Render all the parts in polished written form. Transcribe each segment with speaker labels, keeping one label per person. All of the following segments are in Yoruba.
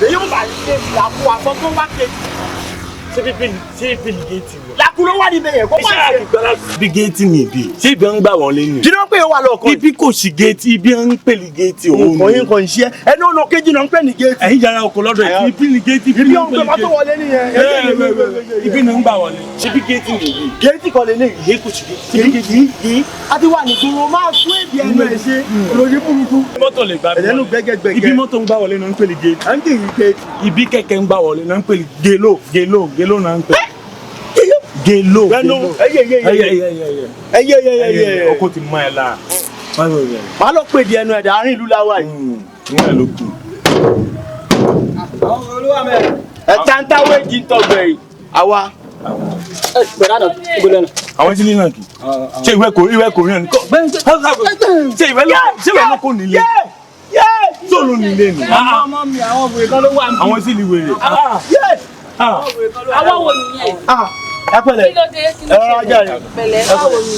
Speaker 1: Èyí ń bà lé làkú àfọ́gbọ́n wá kejì.
Speaker 2: Ṣé bíbí ṣé bíbí ni géètì wọ.
Speaker 1: Làkú ló wà níbẹ̀ yẹn kó má
Speaker 2: Iṣẹ́
Speaker 1: ṣe.
Speaker 2: àgbàlá bí géètì ni ibi. Ṣé ibi ń gbà wọlé ni?
Speaker 1: Kí ló ń pè é wà lọ́kàn?
Speaker 2: Ibi kò sí géètì, ibi ń pè ní géètì òun
Speaker 1: Nǹkan
Speaker 2: ni.
Speaker 1: yín kan ṣe ẹnu ọ̀nà kejì náà ń pè ní géètì.
Speaker 2: Ẹ̀yin yàrá oko lọ́dọ̀ ẹ̀ ibi ni géètì
Speaker 1: Ibi ọ̀hún pé mọ́tò wọlé nìyẹn.
Speaker 2: Ibi ni ń gbà wọlé. Ṣé bí géètì ni ibi?
Speaker 1: Géètì kan lélẹ̀ yìí.
Speaker 2: Yé kò sí géètì. Ṣé bí géètì?
Speaker 1: Yìí a ti wà ní gbòòrò máa tún èdè ẹnu ẹ̀ ṣe olórí burúkú.
Speaker 2: Mọ́tò lè gbà
Speaker 1: Ẹ̀lẹ́nu gbẹ́gẹ́gbẹ́gẹ́.
Speaker 2: Ibi mọ́tò ń gbà wọlé náà ń pè ní géètì.
Speaker 1: À ń dèrè géètì.
Speaker 2: Ibi kẹ̀kẹ́ ń gbà wọlé náà ń pè ní gélò gélò gélò náà ń pè. Gélò.
Speaker 1: Ẹnu ẹyẹ ẹyẹ
Speaker 2: Ẹyẹ
Speaker 1: ẹyẹ
Speaker 2: ẹyẹ ẹyẹ.
Speaker 1: ẹyẹ ẹyẹ ẹyẹ.
Speaker 2: Oko ti mọ ẹ la.
Speaker 1: Màá lọ pè di ẹnu ẹ̀dá àárín ìlú láwa yìí.
Speaker 2: Wọ́n ẹ̀ ló kù.
Speaker 1: Ẹ táńtáwé jí ń tọgbẹ̀ yìí. Àwa.
Speaker 2: Àwọn tí nínà kì. Ṣé ìwé kò ìwé kò rìn kọ́? Ṣé ìwé ló ṣé ìwé ló kò nílé? Tó ló nílé ni?
Speaker 3: Ọmọ mi àwọn wèrè kan ló wà ní.
Speaker 2: Àwọn tí ní wèrè.
Speaker 4: Àwọn wo nìyẹn?
Speaker 1: Ẹ pẹ̀lẹ́.
Speaker 4: Kí ló dé? Kí ló
Speaker 1: Ẹ rọra
Speaker 4: ṣẹlẹ̀?
Speaker 1: jàre.
Speaker 4: Pẹ̀lẹ́, báwo ni?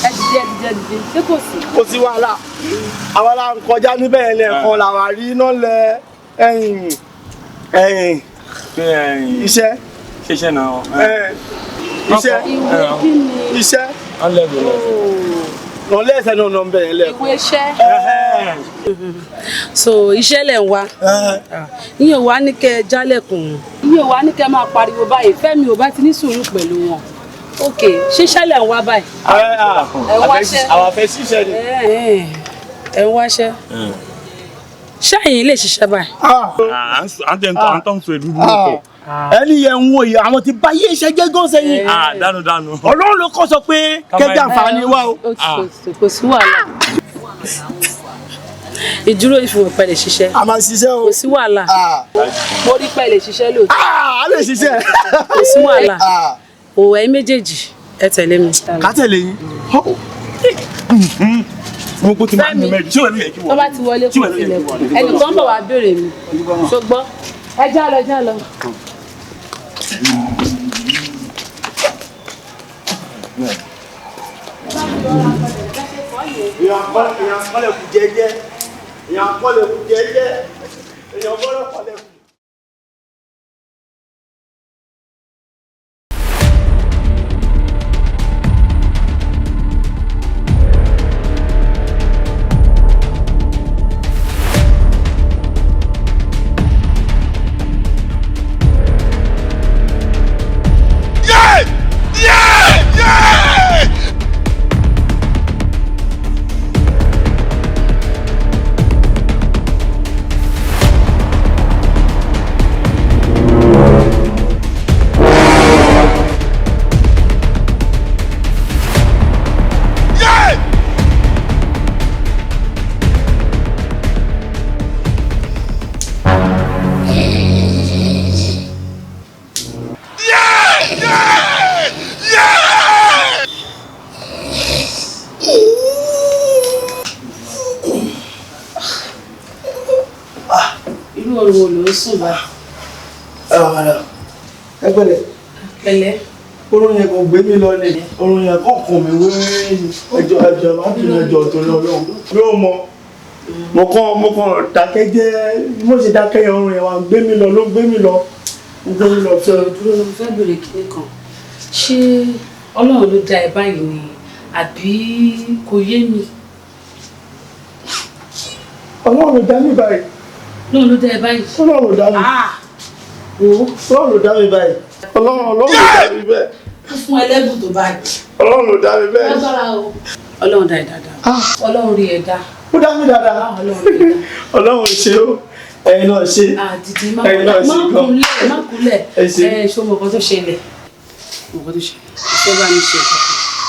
Speaker 4: Ẹ dìde, ẹ dìde, ẹ dìde. Ṣé kò sí?
Speaker 1: Kò sí wàhálà. Àwa la ń kọjá níbẹ̀ yẹn lẹ́ẹ̀kan làwa rí iná lẹ ẹ̀yìn ẹ̀yìn iṣẹ́
Speaker 2: Ṣiṣẹ́ náà.
Speaker 1: iṣẹ́
Speaker 4: Ìwé kí ni?
Speaker 1: iṣẹ́
Speaker 4: Ooo.
Speaker 1: lọ lẹ́sẹ̀ náà nà ń bẹ̀ yẹn lẹ́ẹ̀kan.
Speaker 4: Ìwé iṣẹ́. So iṣẹ́ lẹ̀ ń wá. Ìyẹn ò wá ní kẹ́ ẹ jálẹ̀kùn. Ìyẹn ò wá ní kẹ́ ẹ máa pariwo báyìí. Fẹ́mi ò bá ti ní sùúrù pẹ̀lú wọn. Ok, ṣíṣẹ́ lẹ̀ ń wá báyìí. Ẹ wáṣẹ́.
Speaker 1: Àwa fẹ́ ṣiṣẹ́ ni.
Speaker 4: Ẹ ń wáṣẹ́. Ṣẹ́yìn lè ṣiṣẹ́ báyìí.
Speaker 2: À ń tẹ̀ ń tọ́ à ń tọ́ ń sọ èdú burúkú.
Speaker 1: Ẹni yẹn ń wo yìí àwọn ti bá yé iṣẹ́ jẹ́ gan sẹ́yìn.
Speaker 2: Dánú dánú.
Speaker 1: Ọlọ́run ló kọ́ sọ pé kẹjá àǹfààní wa o.
Speaker 4: Ó ti kò sí wàhálà. Ìdúró ìfihàn pẹ̀ lè ṣiṣẹ́.
Speaker 1: A máa ṣiṣẹ́ o.
Speaker 4: Kò sí wàhálà. Mo rí pẹ̀ lè ṣiṣẹ́ lóòótọ́.
Speaker 1: A lè ṣiṣẹ́.
Speaker 4: Kò sí wàhálà. Òwò ẹ̀yin méjèèjì ẹ tẹ̀lé mi.
Speaker 1: Ká tẹ̀lé yín.
Speaker 2: Mo kó ti máa ń ní mẹ́rin. Ṣé ìwé ló yẹ kí
Speaker 4: Tó
Speaker 2: wọ́n?
Speaker 4: bá ti wọlé kò tilẹ̀kùn. Ẹnìkan bọ̀ wá béèrè mi. Ṣùgbọ́n ẹ já lọ, já lọ.
Speaker 1: Èèyàn kọ́lẹ̀ kù jẹ́jẹ́. Èèyàn kọ́lẹ̀ kù jẹ́jẹ́. Èèyàn gbọ́dọ̀ kọ́lẹ̀ kù.
Speaker 4: Irú oorun wo ló ń sùn báyìí?
Speaker 1: Ẹ pẹ̀lẹ́.
Speaker 4: Pẹ̀lẹ́.
Speaker 1: Oorun yẹn kò gbé mi lọ ni. Oorun yẹn kàn kàn mí wéé ni. Ẹjọ́ ẹjọ́ má bínú ẹjọ́ torí Ọlọ́run. Mi ò mọ̀. Mo kàn dákẹ́ jẹ́ mo ṣe dákẹ́ yẹn oorun yẹn wá gbé mi lọ ló gbé mi lọ. Ó gbé mi lọ fẹ́.
Speaker 4: Dúró ló fẹ́ bèrè kinní kan. Ṣé Ọlọ́run ló dá ẹ báyìí ni àbí kò yé mi?
Speaker 1: Ọlọ́run ló dá mi báyìí.
Speaker 4: Ọlọ́run ló dá ẹ báyìí.
Speaker 1: Ọlọ́run ló dá mi.
Speaker 4: Wo.
Speaker 1: Ọlọ́run ló dá mi báyìí. Ọlọ́run ló dá mi bẹ́ẹ̀.
Speaker 4: Ó fún ẹlẹ́gùn tó báyìí.
Speaker 1: Ọlọ́run ló dá mi bẹ́ẹ̀.
Speaker 4: Lágbára o. Ọlọ́run dá ẹ dáadáa. Ọlọ́run rí ẹ dá.
Speaker 1: Ó dá mi dáadáa. Ọlọ́run ṣe ó. Ẹ̀yin náà ṣe.
Speaker 4: Àdìdì má
Speaker 1: Ẹ̀yin náà ṣe gan.
Speaker 4: kúnlẹ̀ má kúnlẹ̀.
Speaker 1: Ẹ ṣe.
Speaker 4: Ẹ ṣé o mọ̀ nǹkan tó ṣẹlẹ̀? Mọ̀ nǹkan tó ṣẹlẹ̀. Ìfẹ́ bá mi ṣe nǹkan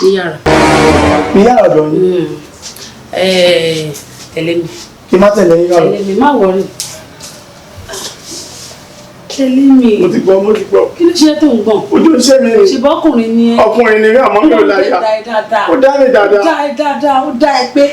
Speaker 4: ní yàrá.
Speaker 1: Ní yàrá ọ̀dọ̀ yín.
Speaker 4: Tẹ̀lé mi.
Speaker 1: Kí má tẹ̀lé yín lọ́rọ̀.
Speaker 4: Tẹ̀lé mi má wọrí. Tẹ̀lé mi.
Speaker 1: Mo ti gbọ́, mo ti gbọ́.
Speaker 4: Kí ló ṣe tó ń gbọ̀n?
Speaker 1: Ojú iṣẹ́ mi ni.
Speaker 4: Ṣèbọ́ ọkùnrin ni ẹ.
Speaker 1: Ọkùnrin ni mí àmọ́ mi ò láyà.
Speaker 4: Ó dá ẹ dáadáa.
Speaker 1: Ó dá mi dáadáa.
Speaker 4: Ó dá ẹ dáadáa, ó dá ẹ pé.